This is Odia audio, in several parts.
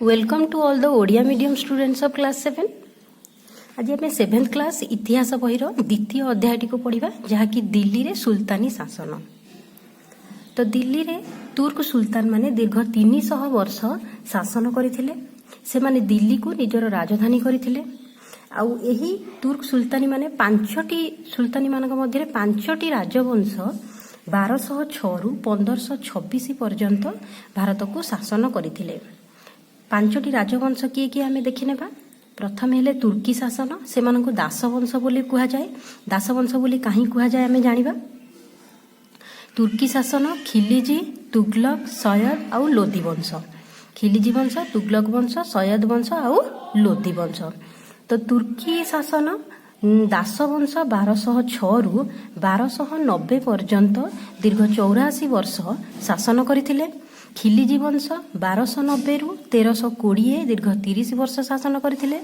Welcome to all the Odia medium students of class 7. ଆଜି ଆମେ ସେଭେନ୍ଥ କ୍ଲାସ୍ ଇତିହାସ ବହିର ଦ୍ୱିତୀୟ ଅଧ୍ୟାୟଟିକୁ ପଢ଼ିବା, ଯାହାକି ଦିଲ୍ଲୀରେ ସୁଲତାନୀ ଶାସନ। ତ ଦିଲ୍ଲୀରେ ତୁର୍କ ସୁଲତାନମାନେ ଦୀର୍ଘ 300 ବର୍ଷ ଶାସନ କରିଥିଲେ। ସେମାନେ ଦିଲ୍ଲୀକୁ ନିଜର ରାଜଧାନୀ କରିଥିଲେ। ଆଉ ଏହି ତୁର୍କ ସୁଲତାନୀମାନେ, ପାଞ୍ଚଟି ସୁଲତାନୀମାନଙ୍କ ମଧ୍ୟରେ ପାଞ୍ଚଟି ରାଜବଂଶ 1206ରୁ 1526 ପର୍ଯ୍ୟନ୍ତ ଭାରତକୁ ଶାସନ କରିଥିଲେ। ପାଞ୍ଚଟି ରାଜବଂଶ କିଏ କିଏ, ଆମେ ଦେଖିନେବା। ପ୍ରଥମେ ହେଲେ ତୁର୍କୀ ଶାସନ। ସେମାନଙ୍କୁ ଦାସବଂଶ ବୋଲି କୁହାଯାଏ। ଦାସବଂଶ ବୋଲି କାହିଁ କୁହାଯାଏ, ଆମେ ଜାଣିବା। ତୁର୍କୀ ଶାସନ, ଖିଲିଜି, ତୁଗଲକ, ସୟଦ ଆଉ ଲୋଦି ବଂଶ। ଖିଲିଜି ବଂଶ, ତୁଗଲକ ବଂଶ, ସୟଦ ବଂଶ ଆଉ ଲୋଦି ବଂଶ। ତ ତୁର୍କୀ ଶାସନ ଦାସବଂଶ 1206ରୁ 1290 ପର୍ଯ୍ୟନ୍ତ ଦୀର୍ଘ 84 ବର୍ଷ ଶାସନ କରିଥିଲେ। ଖିଲିଜି ବଂଶ 1290ରୁ 1320 ଦୀର୍ଘ 30 ବର୍ଷ ଶାସନ କରିଥିଲେ।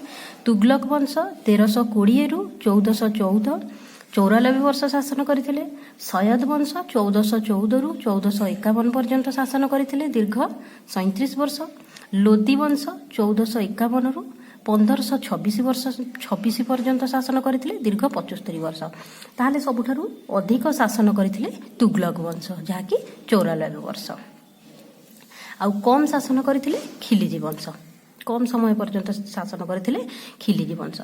ତୁଗଲକ ବଂଶ 1320ରୁ 1414 94 ବର୍ଷ ଶାସନ କରିଥିଲେ। ସୟଦ ବଂଶ 1414ରୁ 1451 ପର୍ଯ୍ୟନ୍ତ ଶାସନ କରିଥିଲେ, ଦୀର୍ଘ 37 ବର୍ଷ। ଲୋଦି ବଂଶ 1451ରୁ 1526 ବର୍ଷ 26 ପର୍ଯ୍ୟନ୍ତ ଶାସନ କରିଥିଲେ, ଦୀର୍ଘ 75 ବର୍ଷ। ତାହେଲେ ସବୁଠାରୁ ଅଧିକ ଶାସନ କରିଥିଲେ ତୁଗଲକ ବଂଶ, ଯାହାକି 94 ବର୍ଷ। ଆଉ କମ୍ ଶାସନ କରିଥିଲେ ଖିଲିଜି ବଂଶ। କମ୍ ସମୟ ପର୍ଯ୍ୟନ୍ତ ଶାସନ କରିଥିଲେ ଖିଲିଜି ବଂଶ।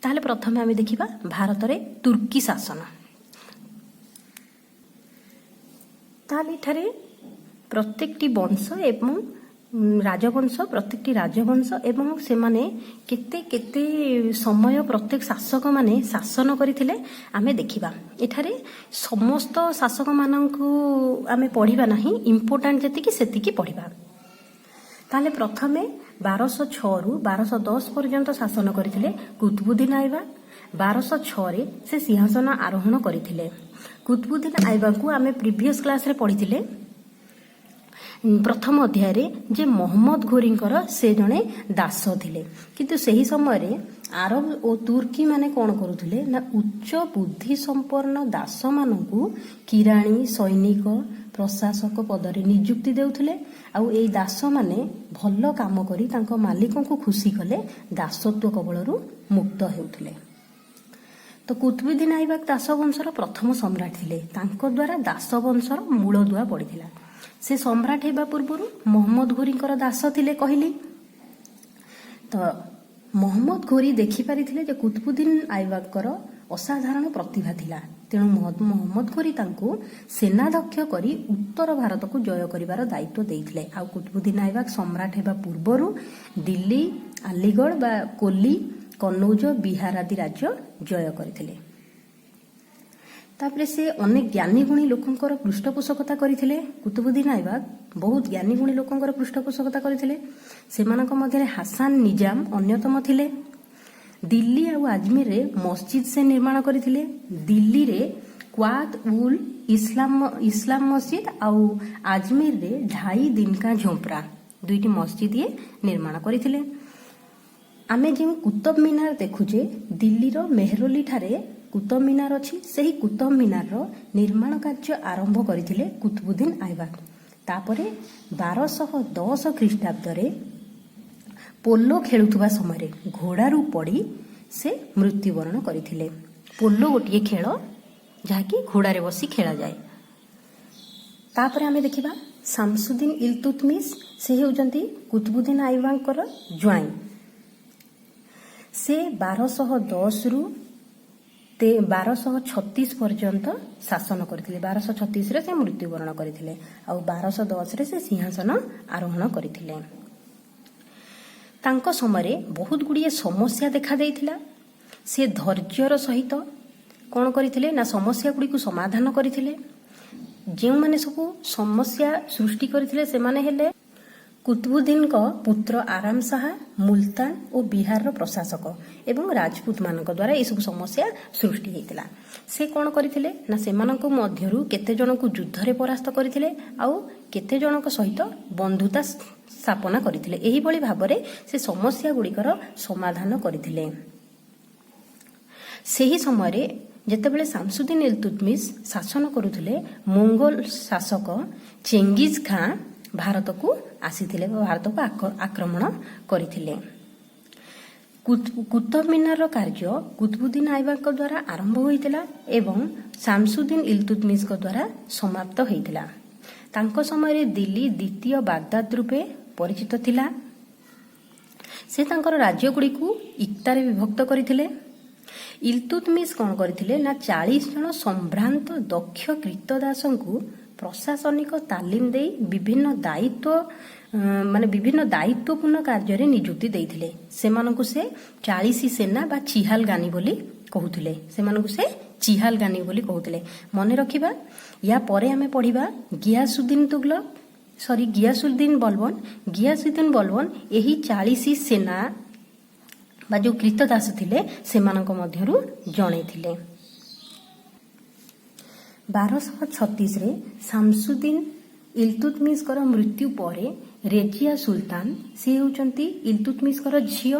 ତାହେଲେ ପ୍ରଥମେ ଆମେ ଦେଖିବା ଭାରତରେ ତୁର୍କୀ ଶାସନ। ତାହେଲେ ଏଠାରେ ପ୍ରତ୍ୟେକଟି ବଂଶ ଏବଂ ରାଜବଂଶ, ପ୍ରତ୍ୟେକଟି ରାଜବଂଶ ଏବଂ ସେମାନେ କେତେ କେତେ ସମୟ ପ୍ରତ୍ୟେକ ଶାସକମାନେ ଶାସନ କରିଥିଲେ, ଆମେ ଦେଖିବା। ଏଠାରେ ସମସ୍ତ ଶାସକମାନଙ୍କୁ ଆମେ ପଢ଼ିବା ନାହିଁ, ଇମ୍ପୋର୍ଟାଣ୍ଟ ଯେତିକି ସେତିକି ପଢ଼ିବା। ତାହେଲେ ପ୍ରଥମେ 1206ରୁ 1210 ପର୍ଯ୍ୟନ୍ତ ଶାସନ କରିଥିଲେ କୁତବୁଦ୍ଦିନ ଆଇବାକ। 1206ରେ ସେ ସିଂହାସନ ଆରୋହଣ କରିଥିଲେ। କୁତବୁଦ୍ଦିନ ଆଇବାକଙ୍କୁ ଆମେ ପ୍ରିଭିୟସ୍ କ୍ଲାସରେ ପଢ଼ିଥିଲେ ପ୍ରଥମ ଅଧ୍ୟାୟରେ ଯେ ମହମ୍ମଦ ଘୋରୀଙ୍କର ସେ ଜଣେ ଦାସ ଥିଲେ। କିନ୍ତୁ ସେହି ସମୟରେ ଆରବ ଓ ତୁର୍କୀ ମାନେ କ'ଣ କରୁଥିଲେ ନା, ଉଚ୍ଚ ବୁଦ୍ଧି ସମ୍ପନ୍ନ ଦାସମାନଙ୍କୁ କିରାଣୀ, ସୈନିକ, ପ୍ରଶାସକ ପଦରେ ନିଯୁକ୍ତି ଦେଉଥିଲେ। ଆଉ ଏଇ ଦାସମାନେ ଭଲ କାମ କରି ତାଙ୍କ ମାଲିକଙ୍କୁ ଖୁସି କଲେ ଦାସତ୍ୱ କବଳରୁ ମୁକ୍ତ ହେଉଥିଲେ। ତ କୁତବୁଦ୍ଦିନ ଆଇବାକ ଦାସ ବଂଶର ପ୍ରଥମ ସମ୍ରାଟ ଥିଲେ। ତାଙ୍କ ଦ୍ୱାରା ଦାସ ବଂଶର ମୂଳଦୁଆ ପଡ଼ିଥିଲା। ସେ ସମ୍ରାଟ ହେବା ପୂର୍ବରୁ ମହମ୍ମଦ ଘୋରୀଙ୍କର ଦାସ ଥିଲେ କହିଲି। ତ ମହମ୍ମଦ ଘୋରୀ ଦେଖିପାରିଥିଲେ ଯେ କୁତବୁଦ୍ଦିନ ଆଇବାକଙ୍କର ଅସାଧାରଣ ପ୍ରତିଭା ଥିଲା। ତେଣୁ ମହମ୍ମଦ ଘୋରୀ ତାଙ୍କୁ ସେନାଧ୍ୟକ୍ଷ କରି ଉତ୍ତର ଭାରତକୁ ଜୟ କରିବାର ଦାୟିତ୍ୱ ଦେଇଥିଲେ। ଆଉ କୁତବୁଦ୍ଦିନ ଆଇବାକ ସମ୍ରାଟ ହେବା ପୂର୍ବରୁ ଦିଲ୍ଲୀ, ଆଲିଗଡ଼ ବା କୋଲି, କନୌଜ, ବିହାର ଆଦି ରାଜ୍ୟ ଜୟ କରିଥିଲେ। ତାପରେ ସେ ଅନେକ ଜ୍ଞାନୀ ଗୁଣୀ ଲୋକଙ୍କର ପୃଷ୍ଠପୋଷକତା କରିଥିଲେ। କୁତୁବୁଦ୍ଦିନ ଆଇବାକ ବହୁତ ଜ୍ଞାନୀ ଗୁଣୀ ଲୋକଙ୍କର ପୃଷ୍ଠପୋଷକତା କରିଥିଲେ। ସେମାନଙ୍କ ମଧ୍ୟରେ ହାସାନ ନିଜାମ ଅନ୍ୟତମ ଥିଲେ। ଦିଲ୍ଲୀ ଆଉ ଆଜମିରରେ ମସଜିଦ୍ ସେ ନିର୍ମାଣ କରିଥିଲେ। ଦିଲ୍ଲୀରେ କ୍ୱାତ ଉଲ ଇସଲାମ ଇସଲାମ ମସଜିଦ୍ ଆଉ ଆଜମିରରେ ଢାଇ ଦିନକା ଝୋମ୍ପ୍ରା, ଦୁଇଟି ମସଜିଦ୍ ଇଏ ନିର୍ମାଣ କରିଥିଲେ। ଆମେ ଯେଉଁ କୁତବ ମିନାର ଦେଖୁଛେ, ଦିଲ୍ଲୀର ମେହରୋଲି ଠାରେ କୁତବ ମିନାର ଅଛି, ସେହି କୁତବ ମିନାରର ନିର୍ମାଣ କାର୍ଯ୍ୟ ଆରମ୍ଭ କରିଥିଲେ କୁତବୁଦ୍ଦିନ ଆଇବାକ। ତାପରେ 1210 ଖ୍ରୀଷ୍ଟାବ୍ଦରେ ପୋଲୋ ଖେଳୁଥିବା ସମୟରେ ଘୋଡ଼ାରୁ ପଡ଼ି ସେ ମୃତ୍ୟୁବରଣ କରିଥିଲେ। ପୋଲୋ ଗୋଟିଏ ଖେଳ, ଯାହାକି ଘୋଡ଼ାରେ ବସି ଖେଳାଯାଏ। ତାପରେ ଆମେ ଦେଖିବା ଶାମସୁଦ୍ଦିନ ଇଲତୁତମିଶ। ସେ ହେଉଛନ୍ତି କୁତବୁଦ୍ଦିନ ଆଇବାକଙ୍କର ଜ୍ୱାଇଁ। ସେ 1210ରୁ 1236 ପର୍ଯ୍ୟନ୍ତ ଶାସନ କରିଥିଲେ। 1236ରେ ସେ ମୃତ୍ୟୁବରଣ କରିଥିଲେ ଆଉ 1210ରେ ସେ ସିଂହାସନ ଆରୋହଣ କରିଥିଲେ। ତାଙ୍କ ସମୟରେ ବହୁତ ଗୁଡ଼ିଏ ସମସ୍ୟା ଦେଖାଦେଇଥିଲା। ସେ ଧୈର୍ଯ୍ୟର ସହିତ କ'ଣ କରିଥିଲେ ନା, ସମସ୍ୟା ଗୁଡ଼ିକୁ ସମାଧାନ କରିଥିଲେ। ଯେଉଁମାନେ ସବୁ ସମସ୍ୟା ସୃଷ୍ଟି କରିଥିଲେ, ସେମାନେ ହେଲେ କୁତବୁଦ୍ଦିନଙ୍କ ପୁତ୍ର ଆରାମ ଶାହା, ମୁଲତାନ ଓ ବିହାରର ପ୍ରଶାସକ ଏବଂ ରାଜପୁତମାନଙ୍କ ଦ୍ୱାରା ଏସବୁ ସମସ୍ୟା ସୃଷ୍ଟି ହେଇଥିଲା। ସେ କ'ଣ କରିଥିଲେ ନା, ସେମାନଙ୍କ ମଧ୍ୟରୁ କେତେ ଜଣଙ୍କୁ ଯୁଦ୍ଧରେ ପରାସ୍ତ କରିଥିଲେ ଆଉ କେତେ ଜଣଙ୍କ ସହିତ ବନ୍ଧୁତା ସ୍ଥାପନା କରିଥିଲେ। ଏହିଭଳି ଭାବରେ ସେ ସମସ୍ୟା ଗୁଡ଼ିକର ସମାଧାନ କରିଥିଲେ। ସେହି ସମୟରେ ଯେତେବେଳେ ଶାମସୁଦ୍ଦିନ ଇଲତୁତମିଶ ଶାସନ କରୁଥିଲେ, ମୋଙ୍ଗଲ ଶାସକ ଚେଙ୍ଗିଜ ଖାଁ ଭାରତକୁ ଆସିଥିଲେ ବା ଭାରତକୁ ଆକ୍ରମଣ କରିଥିଲେ। କୁତୁବ ମିନାରର କାର୍ଯ୍ୟ କୁତୁବୁଦ୍ଦିନ ଆଇବାକଙ୍କ ଦ୍ୱାରା ଆରମ୍ଭ ହୋଇଥିଲା ଏବଂ ଶାମସୁଦ୍ଦିନ ଇଲତୁତମିଶଙ୍କ ଦ୍ୱାରା ସମାପ୍ତ ହୋଇଥିଲା। ତାଙ୍କ ସମୟରେ ଦିଲ୍ଲୀ ଦ୍ୱିତୀୟ ବାଗଦାଦ ରୂପେ ପରିଚିତ ଥିଲା। ସେ ତାଙ୍କର ରାଜ୍ୟଗୁଡ଼ିକୁ ଇକ୍ତାରେ ବିଭକ୍ତ କରିଥିଲେ। ଇଲତୁତମିଶ କ'ଣ କରିଥିଲେ ନା, 40 ଜଣ ସମ୍ଭ୍ରାନ୍ତ ଦକ୍ଷ କ୍ରୀତଦାସଙ୍କୁ ପ୍ରଶାସନିକ ତାଲିମ ଦେଇ ବିଭିନ୍ନ ଦାୟିତ୍ୱ ମାନେ ବିଭିନ୍ନ ଦାୟିତ୍ୱପୂର୍ଣ୍ଣ କାର୍ଯ୍ୟରେ ନିଯୁକ୍ତି ଦେଇଥିଲେ। ସେମାନଙ୍କୁ ସେ 40 ସେନା ବା ଚିହାଲ ଗାନି ବୋଲି କହୁଥିଲେ। ସେମାନଙ୍କୁ ସେ ଚିହାଲ ଗାନି ବୋଲି କହୁଥିଲେ। ମନେ ରଖିବା, ୟା ପରେ ଆମେ ପଢିବା ଗିଆସୁଦ୍ଦିନ ତୁଗଲକ, ସରି, ଗିଆସୁଦ୍ଦିନ ବଲବନ। ଗିଆସୁଦ୍ଦିନ ବଲବନ ଏହି 40 ସେନା ବା ଯୋଉ କ୍ରୀତଦାସ ଥିଲେ, ସେମାନଙ୍କ ମଧ୍ୟରୁ ଜଣେ ଥିଲେ। 1236ରେ ଶାମସୁଦ୍ଦିନ ଇଲତୁତମିଶଙ୍କର ମୃତ୍ୟୁ ପରେ ରେଜିଆ ସୁଲତାନ, ସେ ହେଉଛନ୍ତି ଇଲତୁତମିଶଙ୍କର ଝିଅ,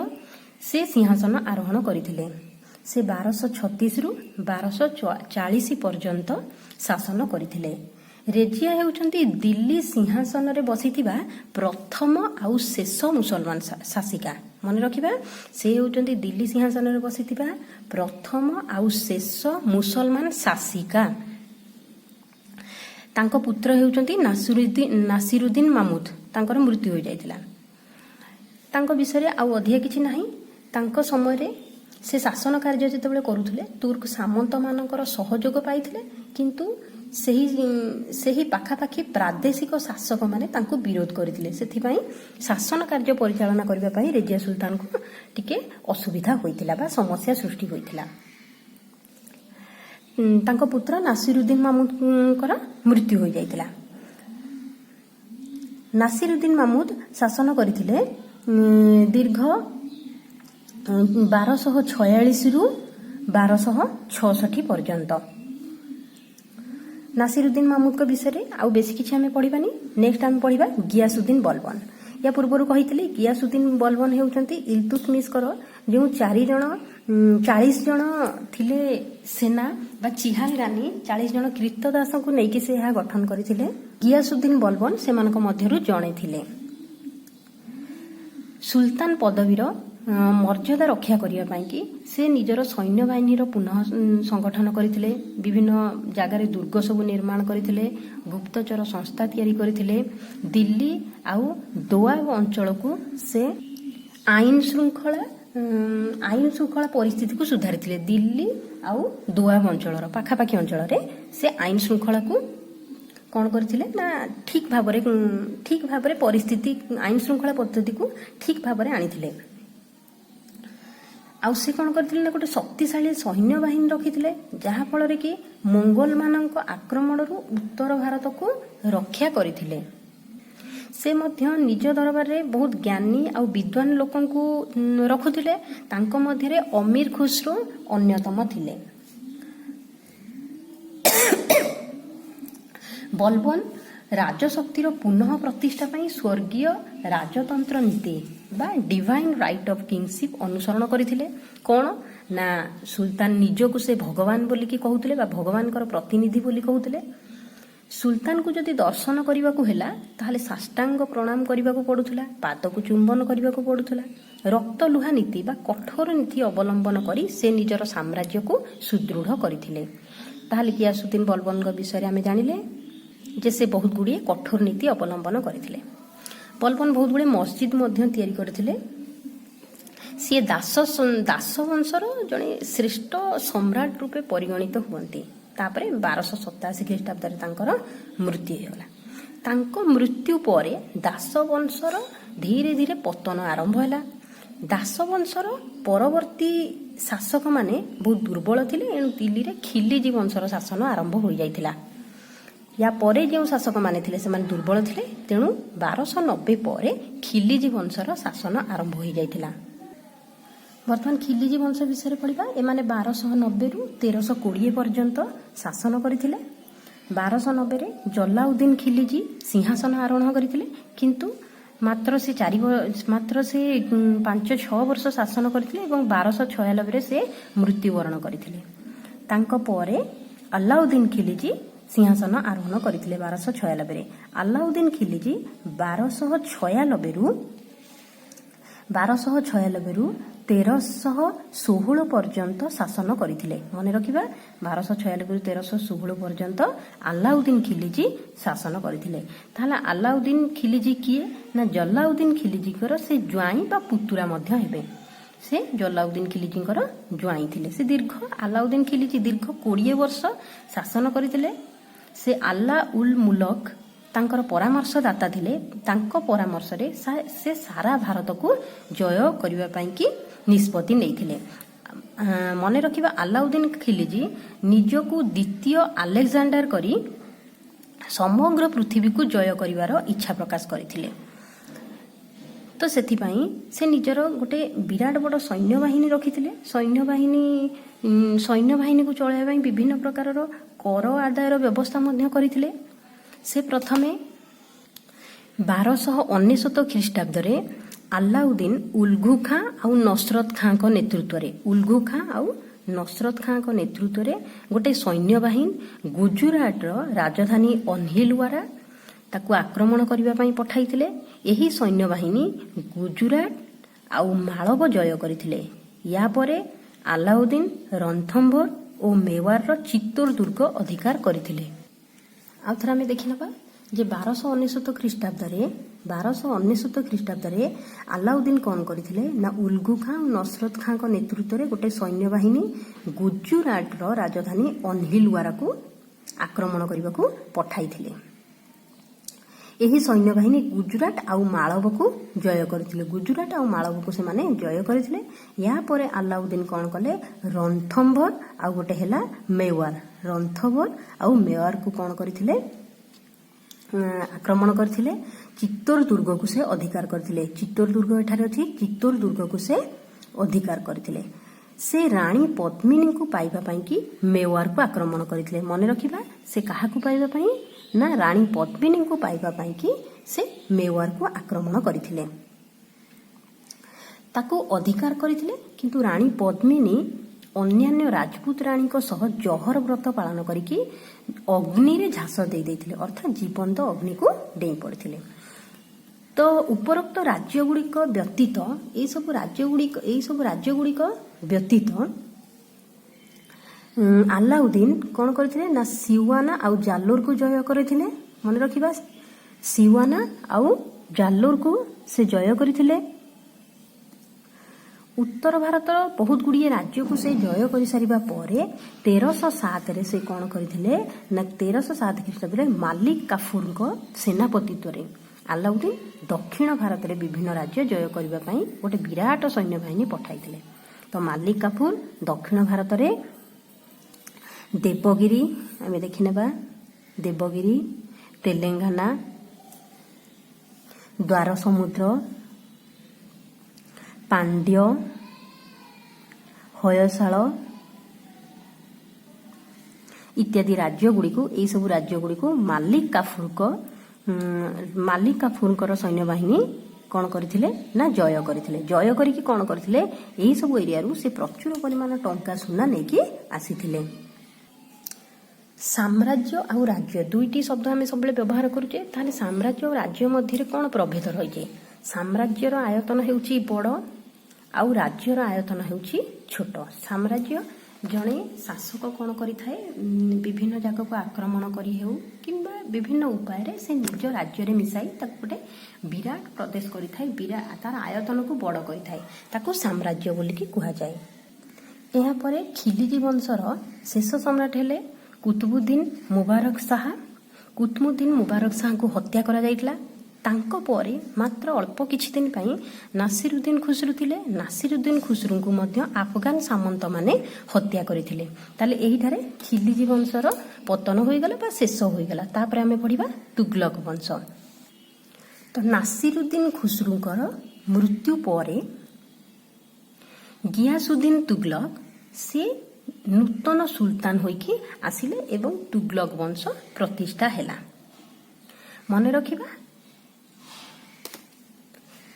ସେ ସିଂହାସନ ଆରୋହଣ କରିଥିଲେ। ସେ 1236ରୁ 1240 ପର୍ଯ୍ୟନ୍ତ ଶାସନ କରିଥିଲେ। ରେଜିଆ ହେଉଛନ୍ତି ଦିଲ୍ଲୀ ସିଂହାସନରେ ବସିଥିବା ପ୍ରଥମ ଆଉ ଶେଷ ମୁସଲମାନ ଶାସିକା। ମନେ ରଖିବା, ସେ ହେଉଛନ୍ତି ଦିଲ୍ଲୀ ସିଂହାସନରେ ବସିଥିବା ପ୍ରଥମ ଆଉ ଶେଷ ମୁସଲମାନ ଶାସିକା। ତାଙ୍କ ପୁତ୍ର ହେଉଛନ୍ତି ନାସିରୁଦ୍ଦିନ ମାମୁଦ। ତାଙ୍କର ମୃତ୍ୟୁ ହୋଇଯାଇଥିଲା। ତାଙ୍କ ବିଷୟରେ ଆଉ ଅଧିକା କିଛି ନାହିଁ। ତାଙ୍କ ସମୟରେ ସେ ଶାସନ କାର୍ଯ୍ୟ ଯେତେବେଳେ କରୁଥିଲେ, ତୁର୍କ ସାମନ୍ତମାନଙ୍କର ସହଯୋଗ ପାଇଥିଲେ, କିନ୍ତୁ ସେହି ସେହି ପାଖାପାଖି ପ୍ରାଦେଶିକ ଶାସକମାନେ ତାଙ୍କୁ ବିରୋଧ କରିଥିଲେ। ସେଥିପାଇଁ ଶାସନ କାର୍ଯ୍ୟ ପରିଚାଳନା କରିବା ପାଇଁ ରେଜିଆ ସୁଲତାନଙ୍କୁ ଟିକେ ଅସୁବିଧା ହୋଇଥିଲା ବା ସମସ୍ୟା ସୃଷ୍ଟି ହୋଇଥିଲା। ତାଙ୍କ ପୁତ୍ର ନାସିରୁଦ୍ଦିନ ମାମୁଦଙ୍କର ମୃତ୍ୟୁ ହୋଇଯାଇଥିଲା। ନାସିରୁଦ୍ଦିନ ମାମୁଦ ଶାସନ କରିଥିଲେ ଦୀର୍ଘ 1246ରୁ 1266 ପର୍ଯ୍ୟନ୍ତ। ନାସିରୁଦ୍ଦିନ ମାମୁଦଙ୍କ ବିଷୟରେ ଆଉ ବେଶୀ କିଛି ଆମେ ପଢିବାନି। ନେକ୍ସଟ ଆମେ ପଢିବା ଗିଆସୁଦ୍ଦିନ ବଲବନ। ୟା ପୂର୍ବରୁ କହିଥିଲି, ଗିଆସୁଦ୍ଦିନ ବଲବନ ହେଉଛନ୍ତି ଇଲତୁତମିଶଙ୍କର ଯେଉଁ ଚାରି ଜଣ 40 ଜଣ ଥିଲେ ସେନା ବା ଚିହାଲ ଗାନି, 40 ଜଣ କ୍ରୀତଦାସଙ୍କୁ ନେଇକି ସେ ଏହା ଗଠନ କରିଥିଲେ। ଗିଆସୁଦ୍ଦିନ ବଲବନ ସେମାନଙ୍କ ମଧ୍ୟରୁ ଜଣେ ଥିଲେ। ସୁଲତାନ ପଦବୀର ମର୍ଯ୍ୟାଦା ରକ୍ଷା କରିବା ପାଇଁକି ସେ ନିଜର ସୈନ୍ୟବାହିନୀର ପୁନଃ ସଂଗଠନ କରିଥିଲେ। ବିଭିନ୍ନ ଜାଗାରେ ଦୁର୍ଗ ସବୁ ନିର୍ମାଣ କରିଥିଲେ। ଗୁପ୍ତଚର ସଂସ୍ଥା ତିଆରି କରିଥିଲେ। ଦିଲ୍ଲୀ ଆଉ ଦୋଆବ ଅଞ୍ଚଳକୁ ସେ ଆଇନ ଶୃଙ୍ଖଳା ପରିସ୍ଥିତିକୁ ସୁଧାରିଥିଲେ। ଦିଲ୍ଲୀ ଆଉ ଦୋଆବ ଅଞ୍ଚଳର ପାଖାପାଖି ଅଞ୍ଚଳରେ ସେ ଆଇନ ଶୃଙ୍ଖଳାକୁ କ'ଣ କରିଥିଲେ ନା, ଠିକ ଭାବରେ ପରିସ୍ଥିତି, ଆଇନ ଶୃଙ୍ଖଳା ପଦ୍ଧତିକୁ ଠିକ ଭାବରେ ଆଣିଥିଲେ। ଆଉ ସେ କ'ଣ କରିଥିଲେ ନା, ଗୋଟେ ଶକ୍ତିଶାଳୀ ସୈନ୍ୟ ବାହିନୀ ରଖିଥିଲେ, ଯାହାଫଳରେ କି ମୋଙ୍ଗଲମାନଙ୍କ ଆକ୍ରମଣରୁ ଉତ୍ତର ଭାରତକୁ ରକ୍ଷା କରିଥିଲେ। ସେ ମଧ୍ୟ ନିଜ ଦରବାରରେ ବହୁତ ଜ୍ଞାନୀ ଆଉ ବିଦ୍ୱାନ ଲୋକଙ୍କୁ ରଖୁଥିଲେ। ତାଙ୍କ ମଧ୍ୟରେ ଅମୀର ଖୁସରୁ ଅନ୍ୟତମ ଥିଲେ। ବଲବନ ରାଜଶକ୍ତିର ପୁନଃ ପ୍ରତିଷ୍ଠା ପାଇଁ ସ୍ୱର୍ଗୀୟ ରାଜତନ୍ତ୍ର ନୀତି ବା ଡିଭାଇନ୍ ରାଇଟ୍ ଅଫ୍ କିଙ୍ଗସିପ୍ ଅନୁସରଣ କରିଥିଲେ। କ'ଣ ନା, ସୁଲତାନ ନିଜକୁ ସେ ଭଗବାନ ବୋଲିକି କହୁଥିଲେ ବା ଭଗବାନଙ୍କର ପ୍ରତିନିଧି ବୋଲି କହୁଥିଲେ। ସୁଲତାନକୁ ଯଦି ଦର୍ଶନ କରିବାକୁ ହେଲା, ତାହେଲେ ସାଷ୍ଟାଙ୍ଗ ପ୍ରଣାମ କରିବାକୁ ପଡୁଥିଲା, ପାଦକୁ ଚୁମ୍ବନ କରିବାକୁ ପଡୁଥିଲା। ରକ୍ତ ଲୁହା ନୀତି ବା କଠୋର ନୀତି ଅବଲମ୍ବନ କରି ସେ ନିଜର ସାମ୍ରାଜ୍ୟକୁ ସୁଦୃଢ଼ କରିଥିଲେ। ତାହେଲେ ଗିଆସୁଦ୍ଦିନ ବଲବନଙ୍କ ବିଷୟରେ ଆମେ ଜାଣିଲେ ଯେ ସେ ବହୁତ ଗୁଡ଼ିଏ କଠୋର ନୀତି ଅବଲମ୍ବନ କରିଥିଲେ। ବଲବନ ବହୁତ ଗୁଡ଼ିଏ ମସଜିଦ ମଧ୍ୟ ତିଆରି କରିଥିଲେ। ସିଏ ଦାସ ବଂଶର ଜଣେ ଶ୍ରେଷ୍ଠ ସମ୍ରାଟ ରୂପେ ପରିଗଣିତ ହୁଅନ୍ତି। ତାପରେ 1287 ଖ୍ରୀଷ୍ଟାବ୍ଦରେ ତାଙ୍କର ମୃତ୍ୟୁ ହେଇଗଲା। ତାଙ୍କ ମୃତ୍ୟୁ ପରେ ଦାସ ବଂଶର ଧୀରେ ଧୀରେ ପତନ ଆରମ୍ଭ ହେଲା। ଦାସ ବଂଶର ପରବର୍ତ୍ତୀ ଶାସକମାନେ ବହୁତ ଦୁର୍ବଳ ଥିଲେ। ଏଣୁ ଦିଲ୍ଲୀରେ ଖିଲିଜି ବଂଶର ଶାସନ ଆରମ୍ଭ ହୋଇଯାଇଥିଲା। ୟା ପରେ ଯେଉଁ ଶାସକମାନେ ଥିଲେ, ସେମାନେ ଦୁର୍ବଳ ଥିଲେ। ତେଣୁ 1290 ପରେ ଖିଲିଜି ବଂଶର ଶାସନ ଆରମ୍ଭ ହୋଇଯାଇଥିଲା। ବର୍ତ୍ତମାନ ଖିଲିଜି ବଂଶ ବିଷୟରେ ପଢିବା। ଏମାନେ 1290ରୁ 1320 ପର୍ଯ୍ୟନ୍ତ ଶାସନ କରିଥିଲେ। 1290ରେ ଜଲାଉଦ୍ଦିନ ଖିଲିଜି ସିଂହାସନ ଆରୋହଣ କରିଥିଲେ, କିନ୍ତୁ ମାତ୍ର ସେ 5-6 ବର୍ଷ ଶାସନ କରିଥିଲେ ଏବଂ 1296ରେ ସେ ମୃତ୍ୟୁବରଣ କରିଥିଲେ। ତାଙ୍କ ପରେ ଆଲାଉଦ୍ଦିନ ଖିଲିଜି ସିଂହାସନ ଆରୋହଣ କରିଥିଲେ 1296ରେ। ଆଲାଉଦ୍ଦିନ ଖିଲିଜି 1296ରୁ 1316 ପର୍ଯ୍ୟନ୍ତ ଶାସନ କରିଥିଲେ। ମନେ ରଖିବା, 1296ରୁ 1316 ପର୍ଯ୍ୟନ୍ତ ଆଲାଉଦ୍ଦିନ ଖିଲିଜି ଶାସନ କରିଥିଲେ। ତାହେଲେ ଆଲାଉଦ୍ଦିନ ଖିଲିଜି କିଏ ନା ଜଲାଉଦ୍ଦିନ ଖିଲିଜିଙ୍କର ସେ ଜ୍ୱାଇଁ ବା ପୁତୁରା ମଧ୍ୟ ହେବେ। ସେ ଜଲାଉଦ୍ଦିନ ଖିଲିଜିଙ୍କର ଜ୍ୱାଇଁ ଥିଲେ। ସେ ଦୀର୍ଘ ଆଲାଉଦ୍ଦିନ ଖିଲିଜି ଦୀର୍ଘ 20 ବର୍ଷ ଶାସନ କରିଥିଲେ। ସେ ଆଲ୍ଲା ଉଲ୍ ମୁଲକ ତାଙ୍କର ପରାମର୍ଶଦାତା ଥିଲେ। ତାଙ୍କ ପରାମର୍ଶରେ ସେ ସାରା ଭାରତକୁ ଜୟ କରିବା ପାଇଁକି ନିଷ୍ପତ୍ତି ନେଇଥିଲେ। ମନେ ରଖିବା, ଆଲାଉଦ୍ଦିନ ଖିଲିଜି ନିଜକୁ ଦ୍ୱିତୀୟ ଆଲେକ୍ଜାଣ୍ଡାର କରି ସମଗ୍ର ପୃଥିବୀକୁ ଜୟ କରିବାର ଇଚ୍ଛା ପ୍ରକାଶ କରିଥିଲେ। ତ ସେଥିପାଇଁ ସେ ନିଜର ଗୋଟେ ବିରାଟ ବଡ଼ ସୈନ୍ୟବାହିନୀ ରଖିଥିଲେ। ସୈନ୍ୟବାହିନୀକୁ ଚଳାଇବା ପାଇଁ ବିଭିନ୍ନ ପ୍ରକାରର କର ଆଦାୟର ବ୍ୟବସ୍ଥା ମଧ୍ୟ କରିଥିଲେ। ସେ ପ୍ରଥମେ 1299 ଖ୍ରୀଷ୍ଟାବ୍ଦରେ ଆଲାଉଦ୍ଦିନ ଉଲଘୁ ଖାଁ ଆଉ ନସରତ ଖାଁଙ୍କ ନେତୃତ୍ୱରେ, ଉଲଘୁ ଖାଁ ଆଉ ନସରତ ଖାଁଙ୍କ ନେତୃତ୍ୱରେ ଗୋଟେ ସୈନ୍ୟବାହିନୀ ଗୁଜୁରାଟର ରାଜଧାନୀ ଅନହିଲୱାରା ତାକୁ ଆକ୍ରମଣ କରିବା ପାଇଁ ପଠାଇଥିଲେ। ଏହି ସୈନ୍ୟବାହିନୀ ଗୁଜୁରାଟ ଆଉ ମାଳବ ଜୟ କରିଥିଲେ। ୟା ପରେ ଆଲାଉଦ୍ଦିନ ରଣଥମ୍ଭୋର ଓ ମେୱାରର ଚିତ୍ତୋର ଦୁର୍ଗ ଅଧିକାର କରିଥିଲେ। ଆଉ ଥରେ ଆମେ ଦେଖିନେବା ଯେ 1299 ଖ୍ରୀଷ୍ଟାବ୍ଦରେ ଆଲାଉଦ୍ଦିନ କ'ଣ କରିଥିଲେ ନା ଉଲଗୁ ଖାଁ ଓ ନସରତ ଖାଁଙ୍କ ନେତୃତ୍ୱରେ ଗୋଟେ ସୈନ୍ୟବାହିନୀ ଗୁଜୁରାଟର ରାଜଧାନୀ ଅନହିଲୱାରାକୁ ଆକ୍ରମଣ କରିବାକୁ ପଠାଇଥିଲେ। ଏହି ସୈନ୍ୟବାହିନୀ ଗୁଜୁରାଟ ଆଉ ମାଳବକୁ ଜୟ କରିଥିଲେ। ଗୁଜୁରାଟ ଆଉ ମାଳବକୁ ସେମାନେ ଜୟ କରିଥିଲେ। ଏହାପରେ ଆଲାଉଦ୍ଦିନ କ'ଣ କଲେ? ରଣଥମ୍ଭର ଆଉ ଗୋଟେ ହେଲା ମେୱାର। ରଣଥମ୍ଭର ଆଉ ମେୱାରକୁ କ'ଣ କରିଥିଲେ? ଆକ୍ରମଣ କରିଥିଲେ। ଚିତ୍ତୋର ଦୁର୍ଗକୁ ସେ ଅଧିକାର କରିଥିଲେ। ଚିତ୍ତୋର ଦୁର୍ଗ ଏଠାରେ ଅଛି। ଚିତ୍ତୋର ଦୁର୍ଗକୁ ସେ ଅଧିକାର କରିଥିଲେ। ସେ ରାଣୀ ପଦ୍ମିନୀଙ୍କୁ ପାଇବା ପାଇଁକି ମେୱାରକୁ ଆକ୍ରମଣ କରିଥିଲେ। ମନେ ରଖିବା, ସେ କାହାକୁ ପାଇବା ପାଇଁ ନା ରାଣୀ ପଦ୍ମିନୀଙ୍କୁ ପାଇବା ପାଇଁକି ସେ ମେୱାରକୁ ଆକ୍ରମଣ କରିଥିଲେ। ତାକୁ ଅଧିକାର କରିଥିଲେ, କିନ୍ତୁ ରାଣୀ ପଦ୍ମିନୀ ଅନ୍ୟାନ୍ୟ ରାଜପୁତ ରାଣୀଙ୍କ ସହ ଜହର ବ୍ରତ ପାଳନ କରିକି ଅଗ୍ନିରେ ଝାସ ଦେଇ ଦେଇଥିଲେ, ଅର୍ଥାତ୍ ଜୀବନ୍ତ ଅଗ୍ନିକୁ ଡେଇଁ ପଡ଼ିଥିଲେ। ତ ଉପରୋକ୍ତ ରାଜ୍ୟଗୁଡ଼ିକ ବ୍ୟତୀତ, ଏଇସବୁ ରାଜ୍ୟଗୁଡ଼ିକ ବ୍ୟତୀତ ଆଲାଉଦ୍ଦିନ କ'ଣ କରିଥିଲେ ନା ସିୱାନା ଆଉ ଜାଲୋରକୁ ଜୟ କରିଥିଲେ। ମନେ ରଖିବା, ସିୱାନା ଆଉ ଜାଲୋରକୁ ସେ ଜୟ କରିଥିଲେ। ଉତ୍ତର ଭାରତର ବହୁତ ଗୁଡ଼ିଏ ରାଜ୍ୟକୁ ସେ ଜୟ କରିସାରିବା ପରେ 1307ରେ ସେ କ'ଣ କରିଥିଲେ ନା 1307 ଖ୍ରୀଷ୍ଟାବ୍ଦରେ ମାଲିକ କାଫୁରଙ୍କ ସେନାପତିତ୍ୱରେ ଆଲାଉଦ୍ଦିନ ଦକ୍ଷିଣ ଭାରତରେ ବିଭିନ୍ନ ରାଜ୍ୟ ଜୟ କରିବା ପାଇଁ ଗୋଟେ ବିରାଟ ସୈନ୍ୟବାହିନୀ ପଠାଇଥିଲେ। ତ ମାଲିକ କାଫୁର ଦକ୍ଷିଣ ଭାରତରେ ଦେବଗିରି, ଆମେ ଦେଖିନେବା, ଦେବଗିରି, ତେଲେଙ୍ଗାନା, ଦ୍ୱାର ସମୁଦ୍ର, ପାଣ୍ଡ୍ୟ, ହୟଶାଳ ଇତ୍ୟାଦି ରାଜ୍ୟଗୁଡ଼ିକୁ, ଏଇସବୁ ରାଜ୍ୟଗୁଡ଼ିକୁ ମାଲିକ କାଫୁରଙ୍କର ସୈନ୍ୟବାହିନୀ କ'ଣ କରିଥିଲେ ନା ଜୟ କରିଥିଲେ। ଜୟ କରିକି କ'ଣ କରିଥିଲେ? ଏହିସବୁ ଏରିଆରୁ ସେ ପ୍ରଚୁର ପରିମାଣ ଟଙ୍କା, ସୁନା ନେଇକି ଆସିଥିଲେ। ସାମ୍ରାଜ୍ୟ ଆଉ ରାଜ୍ୟ ଦୁଇଟି ଶବ୍ଦ ଆମେ ସବୁବେଳେ ବ୍ୟବହାର କରୁଛେ। ତାହେଲେ ସାମ୍ରାଜ୍ୟ ଆଉ ରାଜ୍ୟ ମଧ୍ୟରେ କ'ଣ ପ୍ରଭେଦ ରହିଛି? ସାମ୍ରାଜ୍ୟର ଆୟତନ ହେଉଛି ବଡ଼ ଆଉ ରାଜ୍ୟର ଆୟତନ ହେଉଛି ଛୋଟ। ସାମ୍ରାଜ୍ୟ ଜଣେ ଶାସକ କ'ଣ କରିଥାଏ? ବିଭିନ୍ନ ଜାଗାକୁ ଆକ୍ରମଣ କରି ହେଉ କିମ୍ବା ବିଭିନ୍ନ ଉପାୟରେ ସେ ନିଜ ରାଜ୍ୟରେ ମିଶାଇ ତାକୁ ଗୋଟେ ବିରାଟ ପ୍ରଦେଶ କରିଥାଏ, ତାର ଆୟତନକୁ ବଡ଼ କରିଥାଏ। ତାକୁ ସାମ୍ରାଜ୍ୟ ବୋଲିକି କୁହାଯାଏ। ଏହାପରେ ଖିଲିଜି ବଂଶର ଶେଷ ସମ୍ରାଟ ହେଲେ କୁତୁବୁଦ୍ଦିନ ମୁବାରକ ଶାହା। କୁତୁବୁଦ୍ଦିନ ମୁବାରକ ଶାହାଙ୍କୁ ହତ୍ୟା କରାଯାଇଥିଲା। ତାଙ୍କ ପରେ ମାତ୍ର ଅଳ୍ପ କିଛି ଦିନ ପାଇଁ ନାସିରୁଦ୍ଦିନ ଖୁସରୁ ଥିଲେ। ନାସିରୁଦ୍ଦିନ ଖୁସରୁଙ୍କୁ ମଧ୍ୟ ଆଫଗାନ ସାମନ୍ତମାନେ ହତ୍ୟା କରିଥିଲେ। ତାହେଲେ ଏହିଠାରେ ଖିଲିଜି ବଂଶର ପତନ ହୋଇଗଲା ବା ଶେଷ ହୋଇଗଲା। ତାପରେ ଆମେ ପଢିବା ତୁଗଲକ ବଂଶ। ତ ନାସିରୁଦ୍ଦିନ ଖୁସରୁଙ୍କର ମୃତ୍ୟୁ ପରେ ଗିଆସୁଦ୍ଦିନ ତୁଗଲକ ସେ ନୂତନ ସୁଲତାନ ହୋଇକି ଆସିଲେ ଏବଂ ତୁଗଲକ ବଂଶ ପ୍ରତିଷ୍ଠା ହେଲା। ମନେ ରଖିବା,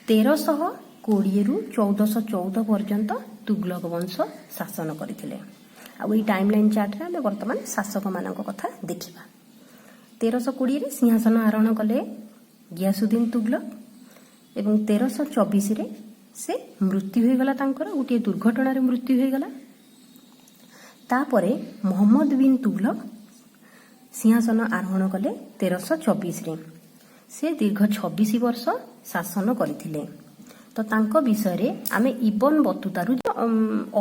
1320ରୁ 1414 ପର୍ଯ୍ୟନ୍ତ ତୁଗଲକ ବଂଶ ଶାସନ କରିଥିଲେ। ଆଉ ଏଇ ଟାଇମ୍ ଲାଇନ୍ ଚାର୍ଟରେ ଆମେ ବର୍ତ୍ତମାନ ଶାସକମାନଙ୍କ କଥା ଦେଖିବା। 1320ରେ ସିଂହାସନ ଆରୋହଣ କଲେ ଗିଆସୁଦ୍ଦିନ ତୁଗଲକ ଏବଂ 1324ରେ ସେ ମୃତ୍ୟୁ ହୋଇଗଲା। ତାଙ୍କର ଗୋଟିଏ ଦୁର୍ଘଟଣାରେ ମୃତ୍ୟୁ ହୋଇଗଲା। ତାପରେ ମହମ୍ମଦ ବିନ୍ ତୁଗଲକ ସିଂହାସନ ଆରୋହଣ କଲେ 1324ରେ। ସେ ଦୀର୍ଘ 26 ବର୍ଷ ଶାସନ କରିଥିଲେ। ତ ତାଙ୍କ ବିଷୟରେ ଆମେ ଇବନ ବତୁତାରୁ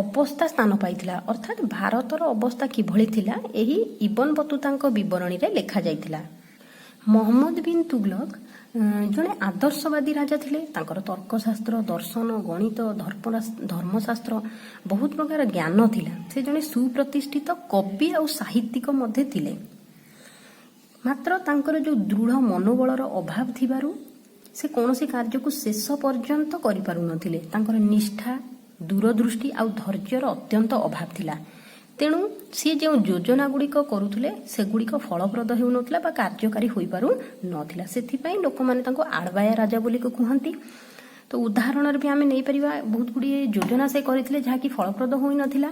ଅବସ୍ଥା ସ୍ଥାନ ପାଇଥିଲା, ଅର୍ଥାତ୍ ଭାରତର ଅବସ୍ଥା କିଭଳି ଥିଲା, ଏହି ଇବନ ବତୁତାଙ୍କ ବିବରଣୀରେ ଲେଖାଯାଇଥିଲା। ମହମ୍ମଦ ବିନ୍ ତୁଗଲକ ଜଣେ ଆଦର୍ଶବାଦୀ ରାଜା ଥିଲେ। ତାଙ୍କର ତର୍କଶାସ୍ତ୍ର, ଦର୍ଶନ, ଗଣିତ, ଧର୍ମଶାସ୍ତ୍ର ବହୁତ ପ୍ରକାର ଜ୍ଞାନ ଥିଲା। ସେ ଜଣେ ସୁପ୍ରତିଷ୍ଠିତ କବି ଆଉ ସାହିତ୍ୟିକ ମଧ୍ୟ ଥିଲେ। ମାତ୍ର ତାଙ୍କର ଯେଉଁ ଦୃଢ଼ ମନୋବଳର ଅଭାବ ଥିବାରୁ ସେ କୌଣସି କାର୍ଯ୍ୟକୁ ଶେଷ ପର୍ଯ୍ୟନ୍ତ କରିପାରୁନଥିଲେ। ତାଙ୍କର ନିଷ୍ଠା, ଦୂରଦୃଷ୍ଟି ଆଉ ଧୈର୍ଯ୍ୟର ଅତ୍ୟନ୍ତ ଅଭାବ ଥିଲା। ତେଣୁ ସିଏ ଯେଉଁ ଯୋଜନା ଗୁଡ଼ିକ କରୁଥିଲେ, ସେଗୁଡ଼ିକ ଫଳପ୍ରଦ ହେଉନଥିଲା ବା କାର୍ଯ୍ୟକାରୀ ହୋଇପାରୁନଥିଲା। ସେଥିପାଇଁ ଲୋକମାନେ ତାଙ୍କୁ ଆଡ଼ବାୟା ରାଜା ବୋଲି କୁହନ୍ତି। ତ ଉଦାହରଣରେ ବି ଆମେ ନେଇପାରିବା, ବହୁତ ଗୁଡ଼ିଏ ଯୋଜନା ସେ କରିଥିଲେ ଯାହାକି ଫଳପ୍ରଦ ହୋଇନଥିଲା।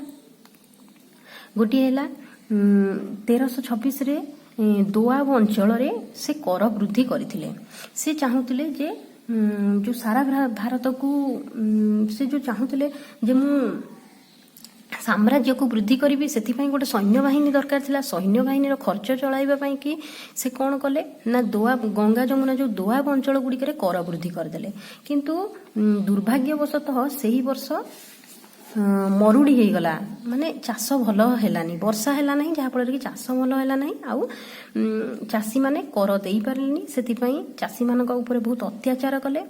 ଗୋଟିଏ ହେଲା 1326ରେ ଦୋଆବ ଅଞ୍ଚଳରେ ସେ କର ବୃଦ୍ଧି କରିଥିଲେ। ସେ ଚାହୁଁଥିଲେ ଯେ ଯୋଉ ସାରା ଭାରତକୁ ସେ ଯୋଉ ଚାହୁଁଥିଲେ ଯେ ମୁଁ ସାମ୍ରାଜ୍ୟକୁ ବୃଦ୍ଧି କରିବି, ସେଥିପାଇଁ ଗୋଟେ ସୈନ୍ୟବାହିନୀ ଦରକାର ଥିଲା। ସୈନ୍ୟବାହିନୀର ଖର୍ଚ୍ଚ ଚଳାଇବା ପାଇଁ କି ସେ କ'ଣ କଲେ ନା ଦୋଆବ, ଗଙ୍ଗା ଯମୁନା ଯୋଉ ଦୋଆବ ଅଞ୍ଚଳ ଗୁଡ଼ିକରେ କର ବୃଦ୍ଧି କରିଦେଲେ। କିନ୍ତୁ ଦୁର୍ଭାଗ୍ୟବଶତଃ ସେହି ବର୍ଷ ମରୁଡ଼ି ହେଇଗଲା, ମାନେ ଚାଷ ଭଲ ହେଲାନି, ବର୍ଷା ହେଲା ନାହିଁ, ଯାହାଫଳରେ କି ଚାଷ ଭଲ ହେଲା ନାହିଁ ଆଉ ଚାଷୀମାନେ କର ଦେଇପାରିଲେନି। ସେଥିପାଇଁ ଚାଷୀମାନଙ୍କ ଉପରେ ବହୁତ ଅତ୍ୟାଚାର କଲେ।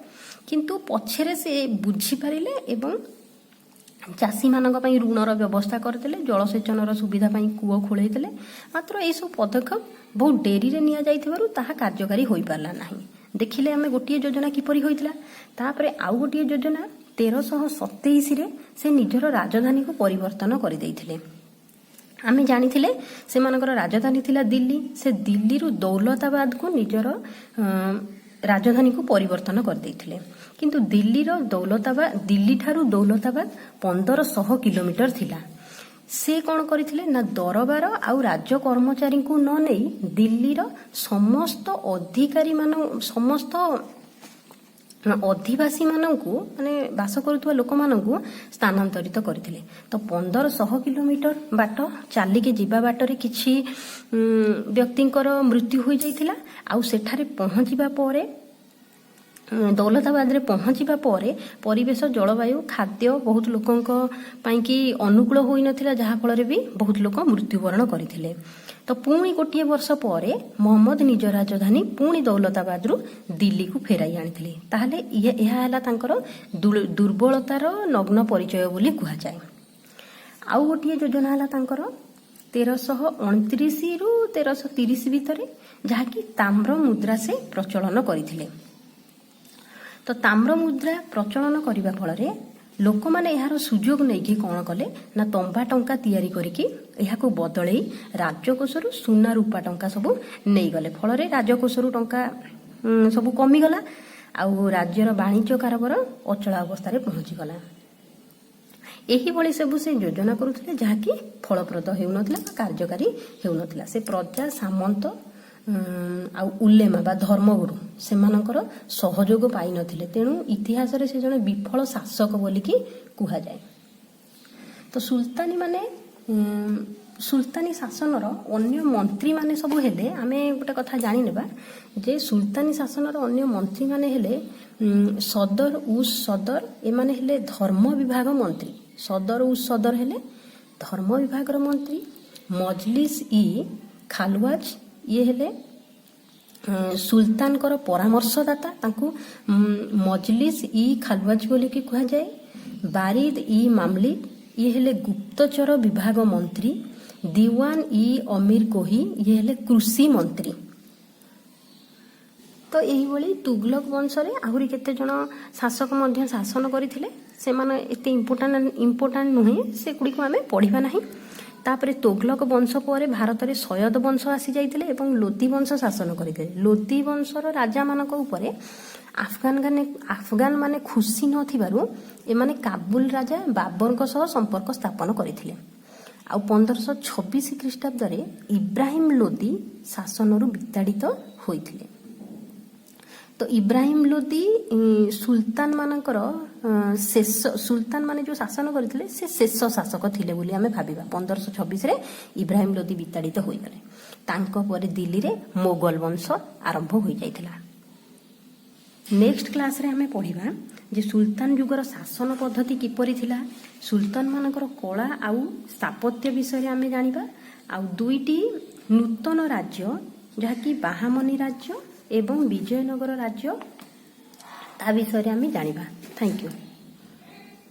କିନ୍ତୁ ପଛରେ ସେ ବୁଝିପାରିଲେ ଏବଂ ଚାଷୀମାନଙ୍କ ପାଇଁ ଋଣର ବ୍ୟବସ୍ଥା କରିଦେଲେ, ଜଳସେଚନର ସୁବିଧା ପାଇଁ କୂଅ ଖୋଳେଇଦେଲେ। ମାତ୍ର ଏହିସବୁ ପଦକ୍ଷେପ ବହୁତ ଡେରିରେ ନିଆଯାଇଥିବାରୁ ତାହା କାର୍ଯ୍ୟକାରୀ ହୋଇପାରିଲା ନାହିଁ। ଦେଖିଲେ ଆମେ ଗୋଟିଏ ଯୋଜନା କିପରି ହୋଇଥିଲା। ତାପରେ ଆଉ ଗୋଟିଏ ଯୋଜନା, 1327ରେ ସେ ନିଜର ରାଜଧାନୀକୁ ପରିବର୍ତ୍ତନ କରିଦେଇଥିଲେ। ଆମେ ଜାଣିଥିଲେ ସେମାନଙ୍କର ରାଜଧାନୀ ଥିଲା ଦିଲ୍ଲୀ। ସେ ଦିଲ୍ଲୀରୁ ଦୌଲତାବାଦକୁ ନିଜର ରାଜଧାନୀକୁ ପରିବର୍ତ୍ତନ କରିଦେଇଥିଲେ। କିନ୍ତୁ ଦିଲ୍ଲୀର ଦୌଲତାବାଦ ଦିଲ୍ଲୀଠାରୁ ଦୌଲତାବାଦ 1500 କିଲୋମିଟର ଥିଲା। ସେ କ'ଣ କରିଥିଲେ ନା ଦରବାର ଆଉ ରାଜ କର୍ମଚାରୀଙ୍କୁ ନ ନେଇ ଦିଲ୍ଲୀର ସମସ୍ତ ଅଧିକାରୀମାନ, ସମସ୍ତ ଅଧିବାସୀମାନଙ୍କୁ, ମାନେ ବାସ କରୁଥିବା ଲୋକମାନଙ୍କୁ ସ୍ଥାନାନ୍ତରିତ କରିଥିଲେ। ତ 1500 କିଲୋମିଟର ବାଟ ଚାଲିକି ଯିବା ବାଟରେ କିଛି ବ୍ୟକ୍ତିଙ୍କର ମୃତ୍ୟୁ ହୋଇଯାଇଥିଲା। ଆଉ ସେଠାରେ ପହଞ୍ଚିବା ପରେ, ଦୌଲତାବାଦରେ ପହଞ୍ଚିବା ପରେ ପରିବେଶ, ଜଳବାୟୁ, ଖାଦ୍ୟ ବହୁତ ଲୋକଙ୍କ ପାଇଁକି ଅନୁକୂଳ ହୋଇନଥିଲା, ଯାହାଫଳରେ ବି ବହୁତ ଲୋକ ମୃତ୍ୟୁବରଣ କରିଥିଲେ। ତ ପୁଣି ଗୋଟିଏ ବର୍ଷ ପରେ ମହମ୍ମଦ ନିଜ ରାଜଧାନୀ ପୁଣି ଦୌଲତାବାଦରୁ ଦିଲ୍ଲୀକୁ ଫେରାଇ ଆଣିଥିଲେ। ତାହେଲେ ଏହା ହେଲା ତାଙ୍କର ଦୁର୍ବଳତାର ନଗ୍ନ ପରିଚୟ ବୋଲି କୁହାଯାଏ। ଆଉ ଗୋଟିଏ ଯୋଜନା ହେଲା ତାଙ୍କର 1329ରୁ 1330 ଭିତରେ, ଯାହାକି ତାମ୍ର ମୁଦ୍ରା ସେ ପ୍ରଚଳନ କରିଥିଲେ। ତ ତାମ୍ର ମୁଦ୍ରା ପ୍ରଚଳନ କରିବା ଫଳରେ ଲୋକମାନେ ଏହାର ସୁଯୋଗ ନେଇକି କ'ଣ କଲେ ନା ତମ୍ବା ଟଙ୍କା ତିଆରି କରିକି ଏହାକୁ ବଦଳେଇ ରାଜକୋଷରୁ ସୁନା ରୂପା ଟଙ୍କା ସବୁ ନେଇଗଲେ। ଫଳରେ ରାଜକୋଷରୁ ଟଙ୍କା ସବୁ କମିଗଲା ଆଉ ରାଜ୍ୟର ବାଣିଜ୍ୟ କାରବାର ଅଚଳା ଅବସ୍ଥାରେ ପହଞ୍ଚିଗଲା। ଏହିଭଳି ସବୁ ସେ ଯୋଜନା କରୁଥିଲେ, ଯାହାକି ଫଳପ୍ରଦ ହେଉନଥିଲା ବା କାର୍ଯ୍ୟକାରୀ ହେଉନଥିଲା। ସେ ପ୍ରଜା, ସାମନ୍ତ ଆଉ ଉଲେମା ବା ଧର୍ମଗୁରୁ ସେମାନଙ୍କର ସହଯୋଗ ପାଇନଥିଲେ। ତେଣୁ ଇତିହାସରେ ସେ ଜଣେ ବିଫଳ ଶାସକ ବୋଲିକି କୁହାଯାଏ। ତ ସୁଲତାନୀ ମାନେ ସୁଲତାନୀ ଶାସନର ଅନ୍ୟ ମନ୍ତ୍ରୀମାନେ ସବୁ ହେଲେ, ଆମେ ଗୋଟେ କଥା ଜାଣିନେବା ଯେ ସୁଲତାନୀ ଶାସନର ଅନ୍ୟ ମନ୍ତ୍ରୀମାନେ ହେଲେ ସଦର ଉସ୍ ସଦର। ଏମାନେ ହେଲେ ଧର୍ମ ବିଭାଗ ମନ୍ତ୍ରୀ। ସଦର ଉସ୍ ସଦର ହେଲେ ଧର୍ମ ବିଭାଗର ମନ୍ତ୍ରୀ। ମଜଲିସ୍ ଇ ଖାଲୱାଜ, ଇଏ ହେଲେ ସୁଲତାନଙ୍କର ପରାମର୍ଶଦାତା। ତାଙ୍କୁ ମଜଲିସ୍ ଇ ଖାଲୱାଜ ବୋଲିକି କୁହାଯାଏ। ବାରିଦ ଇ ମାମଲିକ, ଇଏ ହେଲେ ଗୁପ୍ତଚର ବିଭାଗ ମନ୍ତ୍ରୀ। ଦିୱାନ ଇ ଅମୀର କୋହି, ଇଏ ହେଲେ କୃଷି ମନ୍ତ୍ରୀ। ତ ଏହିଭଳି ତୁଗଲକ ବଂଶରେ ଆହୁରି କେତେ ଜଣ ଶାସକ ମଧ୍ୟ ଶାସନ କରିଥିଲେ। ସେମାନେ ଏତେ ଇମ୍ପୋର୍ଟାଣ୍ଟ ନୁହେଁ, ସେଗୁଡ଼ିକୁ ଆମେ ପଢ଼ିବା ନାହିଁ। ତାପରେ ତୋଗଲକ ବଂଶ ପରେ ଭାରତରେ ସୟଦ ବଂଶ ଆସିଯାଇଥିଲେ ଏବଂ ଲୋଦି ବଂଶ ଶାସନ କରିଥିଲେ। ଲୋଦି ବଂଶର ରାଜାମାନଙ୍କ ଉପରେ ଆଫଗାନ ମାନେ ଖୁସି ନଥିବାରୁ ଏମାନେ କାବୁଲ ରାଜା ବାବରଙ୍କ ସହ ସମ୍ପର୍କ ସ୍ଥାପନ କରିଥିଲେ। ଆଉ 1526 ଖ୍ରୀଷ୍ଟାବ୍ଦରେ ଇବ୍ରାହିମ ଲୋଦି ଶାସନରୁ ବିତାଡ଼ିତ ହୋଇଥିଲେ। ତ ଇବ୍ରାହିମ ଲୋଦି ସୁଲତାନ ମାନଙ୍କର ଶେଷ, ସୁଲତାନ ମାନେ ଯେଉଁ ଶାସନ କରିଥିଲେ, ସେ ଶେଷ ଶାସକ ଥିଲେ ବୋଲି ଆମେ ଭାବିବା। 1526ରେ ଇବ୍ରାହିମ ଲୋଦି ବିତାଡ଼ିତ ହୋଇଗଲେ। ତାଙ୍କ ପରେ ଦିଲ୍ଲୀରେ ମୋଗଲ ବଂଶ ଆରମ୍ଭ ହୋଇଯାଇଥିଲା। ନେକ୍ସଟ କ୍ଲାସରେ ଆମେ ପଢ଼ିବା ଯେ ସୁଲତାନ ଯୁଗର ଶାସନ ପଦ୍ଧତି କିପରି ଥିଲା, ସୁଲତାନ ମାନଙ୍କର କଳା ଆଉ ସ୍ଥାପତ୍ୟ ବିଷୟରେ ଆମେ ଜାଣିବା, ଆଉ ଦୁଇଟି ନୂତନ ରାଜ୍ୟ, ଯାହାକି ବାହାମନି ରାଜ୍ୟ ଏବଂ ବିଜୟନଗର ରାଜ୍ୟ, ତା ବିଷୟରେ ଆମେ ଜାଣିବା। Thank you.